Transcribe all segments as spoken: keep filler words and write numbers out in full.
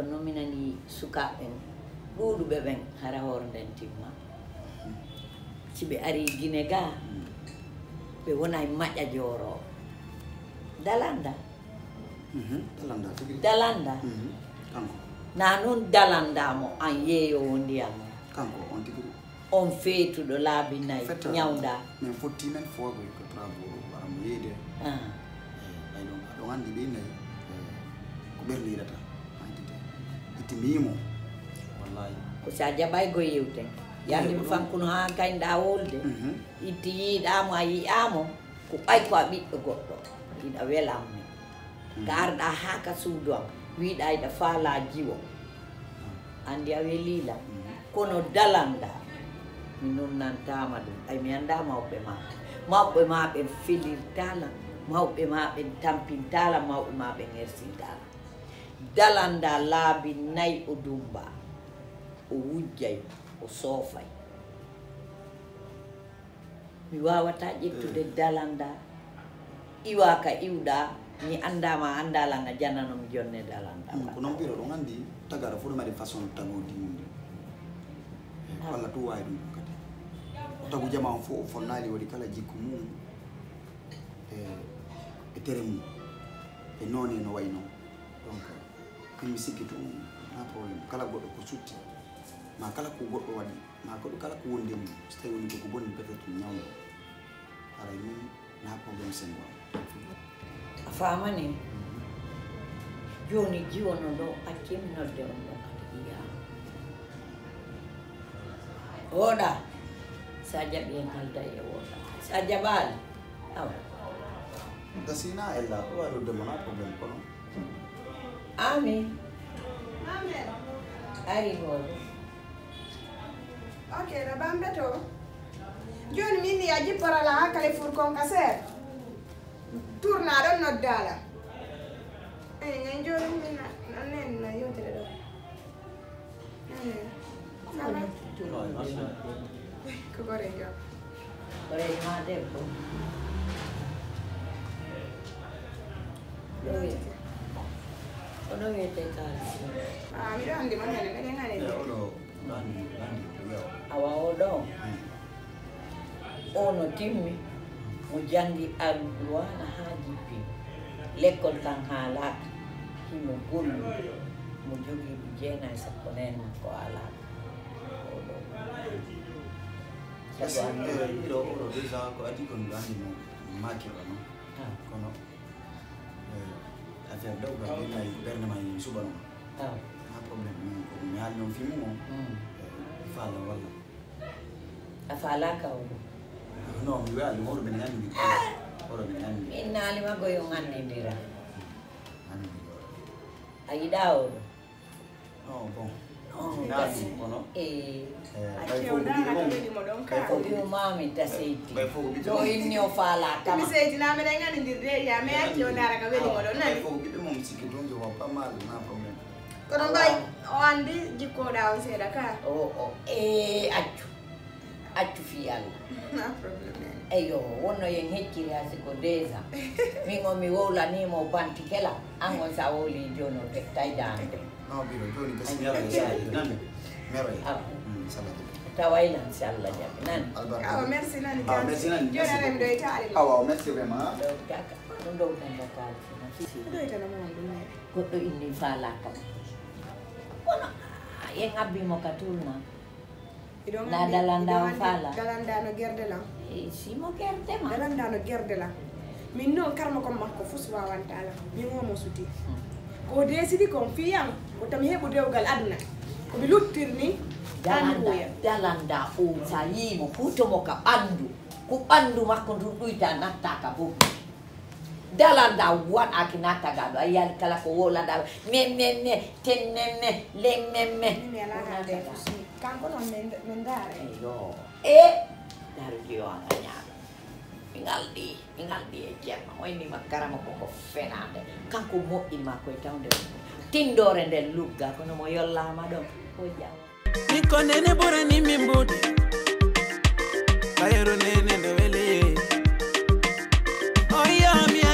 No mi nani sukaaɓe ɓen, ɗuuɗuɓe ɓen, hara hoore nden timma. Si ɓe ari Gine ga, ɓe wonay maƴa joorooɓe. Dalanda. Mhm, Dalanda, tigi. Dalanda. Mhm, kanko. Na non Dalanda mo an yeeyoowo ndiyan o. Kanko, on tigi. On feetuɗo laabi nay, fetta, ñawnda. Min fotti men fowagol ko travaux, wara mo yeeyde. Ah. Eh, ɓay ɗon, aɗon anndi ɓe nay, eh, ko ɓernde yiɗata, haydite. Itti mi yimo. Wallahi. Ko sa jaɓay go yewten. Yandi mi fankuno haa kaynɗa wolde. Mhm. Itti yiɗamo, a yi'amo, ko ɓay ko a ɓiɗɗo goɗɗo. Iɗa welam min. Ka arɗa haa ka suudu am, wiɗa iɗa faala jiwo. Anndi a welii lan. Kono Dalanda, mi nunnantaama ɗum. Ɓay mi anndaa mawɓe maa. Mawɓe maa ɓen felirtaa lan. Mawɓe maa ɓen tampintaa lan. Mawɓe maa ɓen ersintaa lan. Dalanda laabi nay o dumba. O wujjay, o soofay. Mi waawataa ƴettude Dalanda. Iwa ka iwɗa, mi anndaa ma anndaa lan a janano mi jonne Dalanda. Mm, ko non biro ɗon anndi tagara fof ɗum waɗi façon tagodi mum de. Eh, ko Allah tu wawi ɗum kadi. O tagu jama on fof o fonnali waɗi kala jikku mum e, e tere mum. E noone no wayi non. Donc, min mi sikki tun na problème. Kala goɗɗo ko sutti. Ma kala ko goɗɗo waɗi. Ma ko ɗum kala ko wondi e mum, so tawi woni ko ko bonni peut-être ñawndo. Haray min na problème sengo am. A faamani? Jooni jiwono ɗo, accee mi nodde on ɗo kadi yiyaa. Wooɗa. Sa jaɓi en halda e wooɗa. Sa jaɓaali, awa. Gasina ella, ko waɗude mo na problème kono. Ami. Ari goɗo. Ok, no bambe to. Joni min ni a jippora la hakkale fur kon ka seer. Tourna ɗon noddala. Eh, ngan joni min na, na, na, na yewtere ɗo. Eh, ça va? Ko gore jam. Horeejo ma debbo. Ko ɗo wiyetee kaalis? Ah, miɗo anndi mo nene, meɗen anndi. Awa o ɗo, o no timmi, mo janngi Alqur'aana haa jippi. Lekkol kan haalaaka, himo gollu, mo jogii ɗi jeenay, sappo neen makko haalaaka. O ɗo. Parce que, eh, miɗo oɗo déjà ko adii kon miɗo anndi mo, mo maakirɗo non. Ah. Kono, eh, affaire dewgal ɓe nayi ɓernde ma yim suɓano. Ah. Na problème, min ko mi haalno film o. Mm. Eh, mi faala walla. A faalaaka o ɗo? Non, mi wiyaali mo, oɗo men anndi. Oɗo men anndi. Min naali ma ko yo anndindira. Anndi. A yiɗaa o ɗo? Non, bon. Oh, mi naali mo, kono, eh, eh, ɓay fof ko ɓiɗɗo mum. Ɓay fof ko ɓiɗɗo mum. Ɓay fof ko ɓiɗɗo mum. Ɗo inni o faalaaka ma. Mi seedinaa, meɗen anndirde, ya, mi acci o ndaara ka weli mo ɗon, nani? Ɓay fof ko ɓiɗɗo mum, mi sikki ɗum, je vois pas mal, na problème. Kono mbay, o anndi jikkooɗaa on seeɗa ka. O, o, eh, accu. Accu fii Alla. Na problème. Eyo, wonno yen hecciri haa si ko deux ans. Min on mi wowlanii mo banti kela, an on sa wowli jooni o tettay daande. Non, biro jooni bes mi yaroy sa nani. Mi yaroy. Ah. Mm, sala jabi. Taway lan si Alla jabi. Nani? Albarka. Awa, merci nani. Awa, merci nani. Jooni aɗa mi ɗoytaali ma. Awa, merci vraiment. Ɗoytaaka. Ɗum ɗowtanta kaalis ma. Ɗoytana mo on ɗum ne. Goɗɗo inni faalaaka ma. Kono, ah, yen abbi mo ka tournant. Miɗon na anndi, Dalanda miɗon o anndi faala. Dalanda no gerde lan. Eh, si mo gerde ma. Dalanda no gerde lan. Min non karma kon makko fus wawanta lan. Min o mo suti. Hmm. Ko desidi kon fiyan, ko tami heɓu dewgal aduna. Ko mi luttirni. Dalanda, anduya. Dalanda o sa yii mo, huto mo ka ɓandu. Ko ɓandu makko ndun ɗuyta natta ka boki. Dalanda waɗaaki na tagaaɗo, a yiyaali kala ko wowlanɗaa, me, me, me, ten, me, me, le, me, me. Min mi alaa haalde e fusi. Kanko noon min, min ndaara. Eyo. E, darude yo an a ñaaɗo. Mi ngalɗi, mi ngalɗi e Ceerno, o inni ma karama ko ko fenaande. Kanko moƴƴini ma koye tawnde. Tindoore nden lugga, kono mo yollaama ɗon, o jawa. Ni ko nene ɓurani min mbuuɗi. Ɓayru nene no weli. O yami a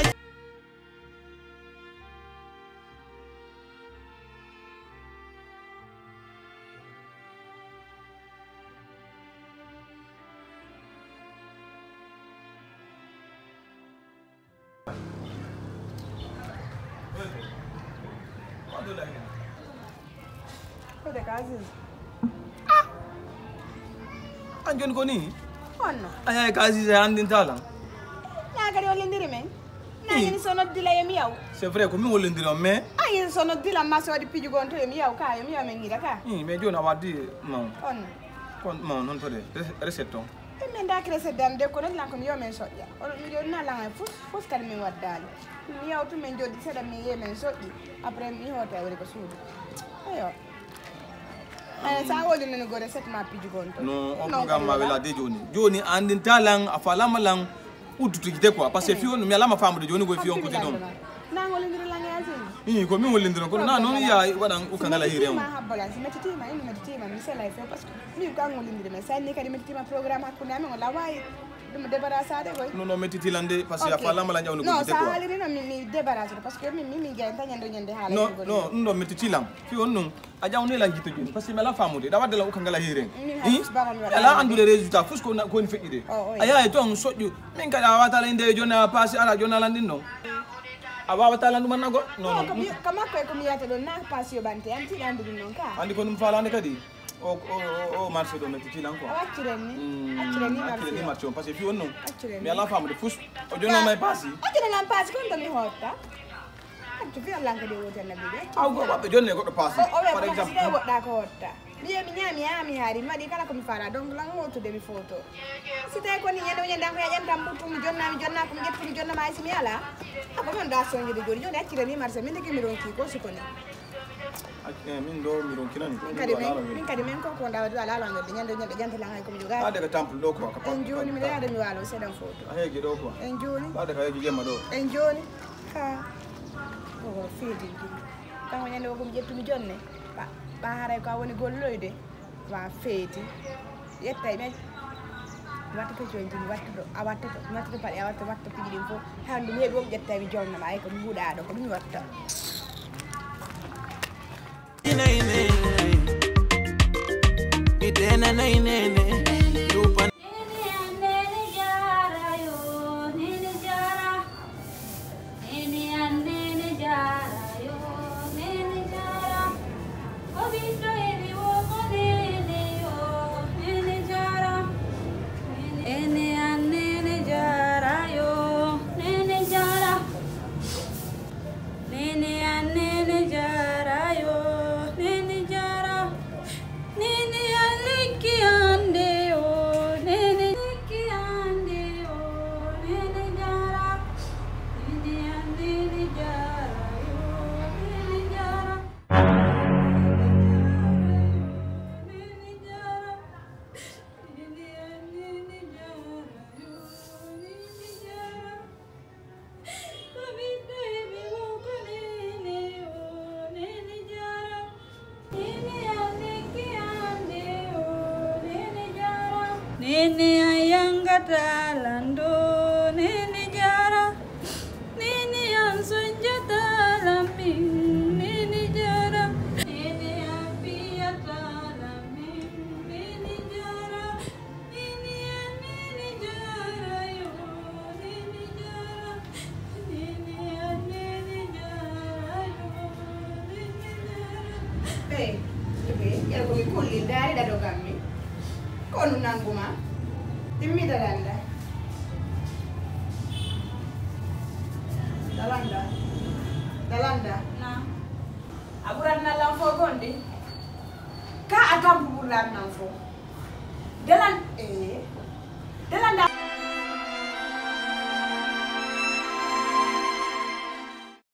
Ko de ka Aziz. An joni ko ni? Honno? A yaay ka Aziz a anndinta lan. Na kadi o lindiri men. Na Ii. Yin so noddi la yo mi yaw. C'est vrai ko min o lindiri on, mais A yin so noddi la ma so waɗi pijugo on to yo mi yaw ka, yo mi yaw men ngiɗa ka. Ii, mais joni a waddi ma. Honno? Kon ma non to de. Res-, recette on. E men da recette dan de ko noddi lan ko mi yaw men soƴƴa. O mi joni na lan ay fus, fus kadi min waddaali. Mi yawtu men jooɗi seeɗa mi yee men soƴƴi. Après mi hoota woni ko suudu. Ayo. Ay sa woli nani go recette ma pijugo on to. No, o programme ma wela de joni. Joni a anndinta lan, a falama lan, uddutuji de quoi. Parce que fiyo mi alama famude joni go fiyo ko de don. Na ngolindiri lan ya jeni. Ii, ko mi ngolindiri kono na non ya waɗan ukka ngala hire on. Ma habbola si mettitima inu mettitima mi sela fe parce que mi ko ngolindiri men sa ni kadi mettitima programme hakkunde amen wala wayi. Ɗum débarrassade koy. Non, non, mettiti lan de, parce que a falama lan jawni ko jite quoi. Non, sa haliri non, mi, mi débarrassade, parce que mi, mi, mi jeyanta ñande, ñande haala. Non, non, ɗum ɗo mettiti lan. Fi on non, a jawni lan jito joni, parce que mi ala famude, da wadde lan ukka ngala hiren. Ala andude résultat, fus ko na, ko ni feƴƴi de. A yaay ton soƴƴu, min kadi a wata lan inde joni a passe ala joni lan ɗin non. A wawata lan ɗum annago? Non, non. Kama koy ko mi yata ɗon na passe yo ɓante, an tiɗa andu ɗum non ka. Andi ko ɗum falande kadi. O, o, o, o marché ɗo metti tilan quoi. A accire ni. Mm, accire ni marché. Accire ni marché on, parce que fi on non. Accire ni. Mi ala famude fus. O jonna may passe. O jonna lan passe kon to mi hotta. Accu fi Allah kadi o tan nabi de. Aw go babbe jonne goɗɗo passe. Par exemple. O ɓe ko goɗɗa ko hotta. Mi yehi mi ñaami haa mi haari mi waɗi kala ko mi fala donc lan hotude mi foto. Si tawi ko ni ñande o ñande an ko ya ƴantam ɓuttu mi jonna mi jonna ko mi ƴettu mi jonna ma si mi ala. Ako mon da sonjude joni joni accire ni marché min de ke mi ronki ko sukoni. Min ɗo mi ronkinani. Min kadi men min kadi men ko ko ndawa duwa lalo ngol ñande ñande jante lan ay ko mi joga. Ade ka temple ɗo quoi. En joni mi yaade mi walo sedan foto. A heegi ɗo quoi. En joni. Ade ka heegi jemma ɗo. En joni. Ka. Ko feedi. Kan ñande ko mi ƴettu mi jonne. Ba ba haray ko woni golloyde. Wa feeti. Yettay men. Watto to jondi watto do a watto to watto pale a watto watto piji din fo. Handu mi hebi wom ƴettay mi jonna ma ay ko mi huda do ko mi watta. Itena nainene. Nene an nene jara yo nene jara. Nene an nene jara yo nene jara. Ko ɓiɗɗo heɓi wo ko nene yo nene jara. Nene an nene jara yo nene jara. Nene an nene jara yo nene jara. Nene a lekki ande o nene lekki ande o nene jara. Nene an nene jara yo nene jara. Nene jara. Nene an nene jara yo nene jara. Ko ɓiɗɗo heɓi wo ko nene o nene jara. Nene a lekki ande o nene jara. Nene a yangata lando nene jara. Nene an sonjata lamin nene jara. Nene a fiyata lamin nene jara. Ɓe ɓe ƴeew ko mi kulli ndaari ɗaɗo gammi. Ko nu nanguma. Timmi dalanda. Dalanda. Dalanda. Na. A ɓuran nallan fo gondi. Ka a tampu ɓurlan nan fo. Dalan ee. Dalanda.